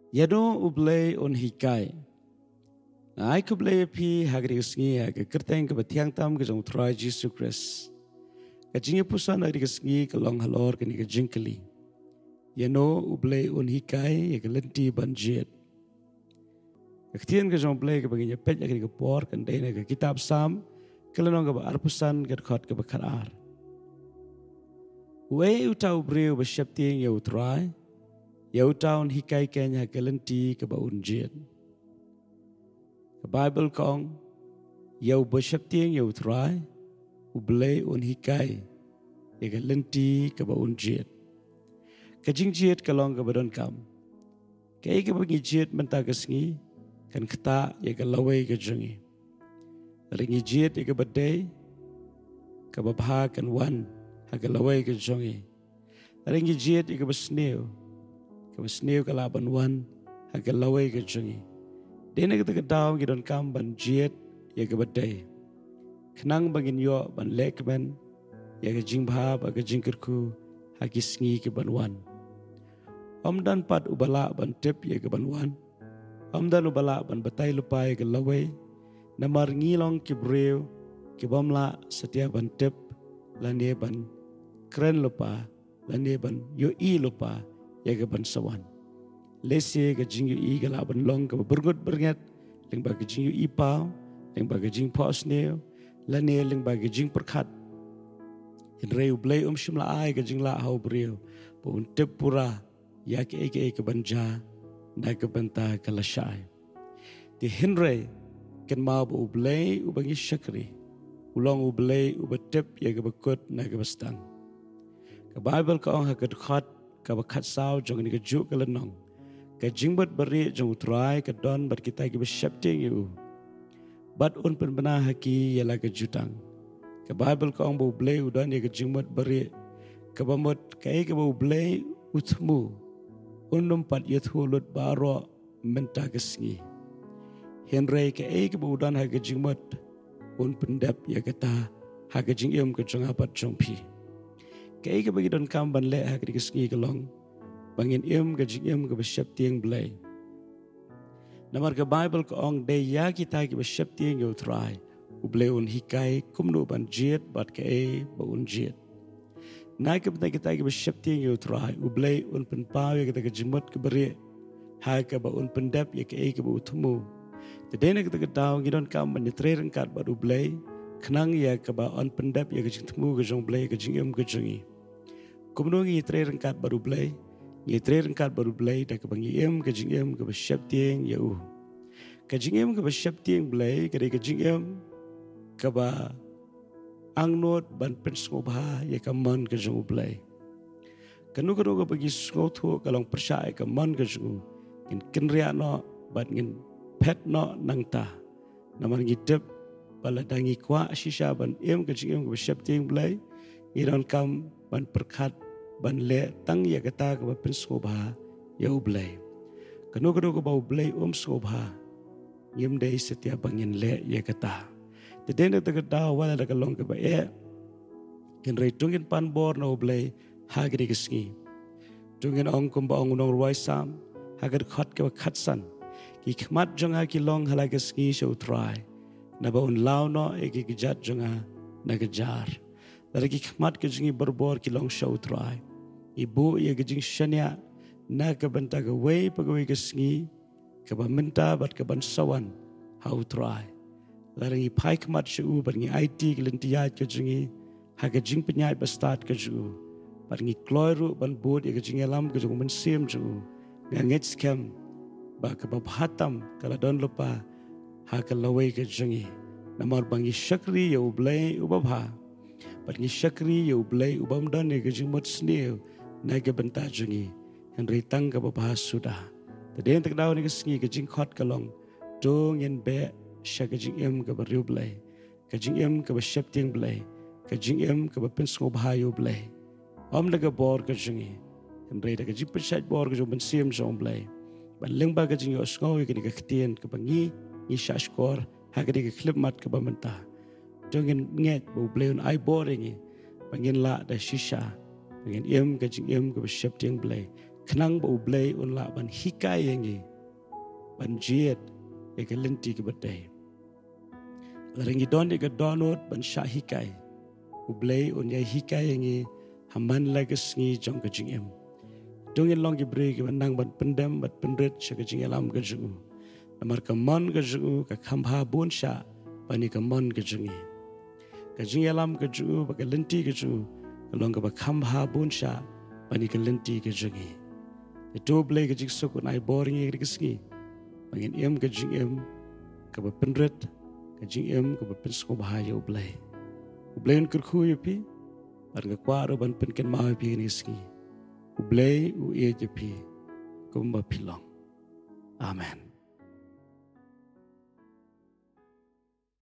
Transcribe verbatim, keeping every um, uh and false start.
Ïano U Blei un hikai? Nga ai khublei ïa phi ha kane ka sngi ha ka kyrteng kaba thiang tam ka jong U Trai Jisu Khrist. Ka jingïapuson ha kane ka sngi ka long halor kane ka jingkylli: Ïano U Blei un hikai ïa ka lynti ban jied? Ka ktien ka jong U Blei kaba ngin ïa peit ha kane ka por kan dei na ka kitab Salm, ka lynnong kaba arphew san, ka dkhot kaba khatar. Uei uta u briew ba sheptieng ïa U Trai? Ïa uta un hikai keiñ ha ka lynti kaba un jied. Ka Baibl ka ong, ïa uba sheptieng ïa U Trai, U Blei un hikai ïa ka lynti kaba un jied. Ka jingjied ka long kaba donkam. Kaei kaba ngi jied mynta ka sngi kan ktah ïa ka lawei ka jong ngi. Lada ngi jied ïa kaba dei, kaba bha kan wan ha ka lawei ka jong ngi. Lada ngi jied ïa kaba sniew, kaba sniew ka lah ban wan ha ka lawei ka jong ngi. Dei na kata ka daw ngi donkam ban jied ïa kaba dei, khnang ba ngin ïoh ban lehkmen ïa ka jingbha bad ka jingkyrkhu ha ki sngi ki ban wan. Ym don pat uba lah ban tip ïa ka ban wan. Ym don uba lah ban batai lypa ïa ka lawei. Namar ngi long ki briew ki bym lah satia ban tip, lane ban kren lypa, lane ban ïohi lypa ïa ka ban sa wan. Lehse ka jingïohi ka lah ban long kaba byrngut byrnget lyngba ka jingïohi paw, lyngba ka jingphohsniew, lane lyngba ka jingpyrkhat. Hynrei U Blei um shym la ai ka jinglah ha u briew ba un tip pura ïa kaei kaei ka ban jia na ka bynta ka lashai. Te hynrei kynmaw ba U Blei uba ngi shakri u long U Blei uba tip ïa kaba kut na kaba sdang. Ka Baibl ka ong ha ka dkhot kaba khatsaw jong kane kajuh ka lynnong, ka jingmut barieh jong U Trai ka don bad kita kiba sheptieng ïa u, bad un pynbna ha ki ïa la ka jutang. Ka Baibl ka ong ba U Blei u don ïa ka jingmut barieh, kaba mut kaei kaba U Blei u thmu, un ym pat ïathuh lut baroh mynta ka sngi. Hynrei kaei kaba u don ha ka jingmut, un pyndep ïa kata ha ka jingim ka jong nga bad jong phi. Kaei kaba ngi donkam ban leh ha kane ka sngi ka long ba ngin im ka jingim kaba sheptieng Blei. Namar ka Baibl ka ong, dei ïa kita kiba sheptieng ïa U Trai, U Blei un hikai kumno ban jied bad kaei ba un jied. Na ka bynta kita kiba sheptieng ïa U Trai, U Blei un pynpaw ïa kata ka jingmut kaba rieh ha kaba un pyndep ïa kaei kaba u thmu. Te dei na kata ka daw ngi donkam ban ïatrei ryngkat bad U Blei, khnang ïa kaba un pyndep ïa ka jingthmu ka jong U Blei ha ka jingim ka jong ngi. Kumno ngi ïatrei ryngkat bad U Blei? Ngi ïatrei ryngkat bad U Blei da kaba ngi im ka jingim kaba sheptieng ïa u. Ka jingim kaba sheptieng Blei ka dei ka jingim kaba angnud ban pynsngewbha ïa ka mon ka jong U Blei. Kano kano kaba ngi sngewthuh ka long pyrshah ïa ka mon ka jong u, ngin kynriah noh bad ngin phet noh nangta. Namar ngi tip ba lada ngi kwah shisha ban im ka jingim kaba sheptieng Blei, ngi donkam ban pyrkhat ban leh tang ïa kata kaba pynsngewbha ïa U Blei. Kano kano kaba U Blei um sngewbha, ngim dei satia ba ngin leh ïa kata. Te dei na kata ka daw wat lada ka long kaba eh, hynrei to ngin pan bor na U Blei ha kane ka sngi. To ngin ong kumba ong u nongrwai Salm ha ka dkhot kaba khatsan: Ki khmat jong nga ki long ha la ka sngi sha U Trai, naba un law noh ïa ki kjat jong nga na ka jar. Lada ki khmat ka jong ngi barabor ki long sha U Trai, ngi buh ïa ka jingshaniah na ka bynta kawei pa kawei ka sngi, kaba mynta bad ka ban sa wan ha U Trai. Lada ngi phai khmat sha u bad ngi aiti ka lynti ïaid ka jong ngi ha ka jingpynïaid bastad ka jong u, bad ngi kloi ruh ban bud ïa ka jingïalam ka jong u Mynsiem jong u, nga ngeit skhem ba kaba bha tam ka la don lypa ha ka lawei ka jong ngi. Namar ba ngi shakri ïa U Blei uba bha, bad ngi shakri ïa U Blei u bym don ïa ka jingmut sniew na ka bynta jong ngi, hynrei tang kaba bha suda. Te dei na kata ka daw kane ka sngi ka jingkhot ka long: To ngin beh sha ka jingim kaba riewblei, ka jingim kaba sheptieng Blei, ka jingim kaba pynsngewbha ïa U Blei. Ym da ka bor ka jong ngi, hynrei da ka jingpynshait bor ka jong u Mynsiem jong U Blei. Ban lyngba ka jingïohsngew ïa kane ka ktien kaba ngi, ngi shahshkor ha kane ka khyllipmat kaba mynta, to ngin ngeit ba U Blei un ai bor ïa ngi ba ngin lah da shisha ba ngin im ka jingim kaba sheptieng Blei, khnang ba U Blei un lah ban hikai ïa ngi ban jied ïa ka lynti kaba dei. Lada ngi don ïa ka dohnud ban shah hikai, U Blei un ïai hikai ïa ngi ha man la ka sngi jong ka jingim. To ngin long ki briew kiba nang ban pyndem bad pynrit sha ka jingïalam ka jong U. Namar ka mon ka jong U ka kham bha bun shah ban ïa ka mon ka jong ngi. Ka jingïalam ka jong U bad ka lynti ka jong U ka long kaba kham bha bun shah ban ïa ka lynti ka jong ngi. Te to U Blei ka jingsuk un ai bor ïa ngi ha kane ka sngi ba ngin im ka jingim kaba pynrit, ka jingim kaba pynsngewbha ïa U Blei. U Blei un kyrkhu ïa phi bad nga kwah ruh ban pynkynmaw ïa phi ha kane ka sngi. U Blei u ïeit ïa phi kumba phi long. Amen.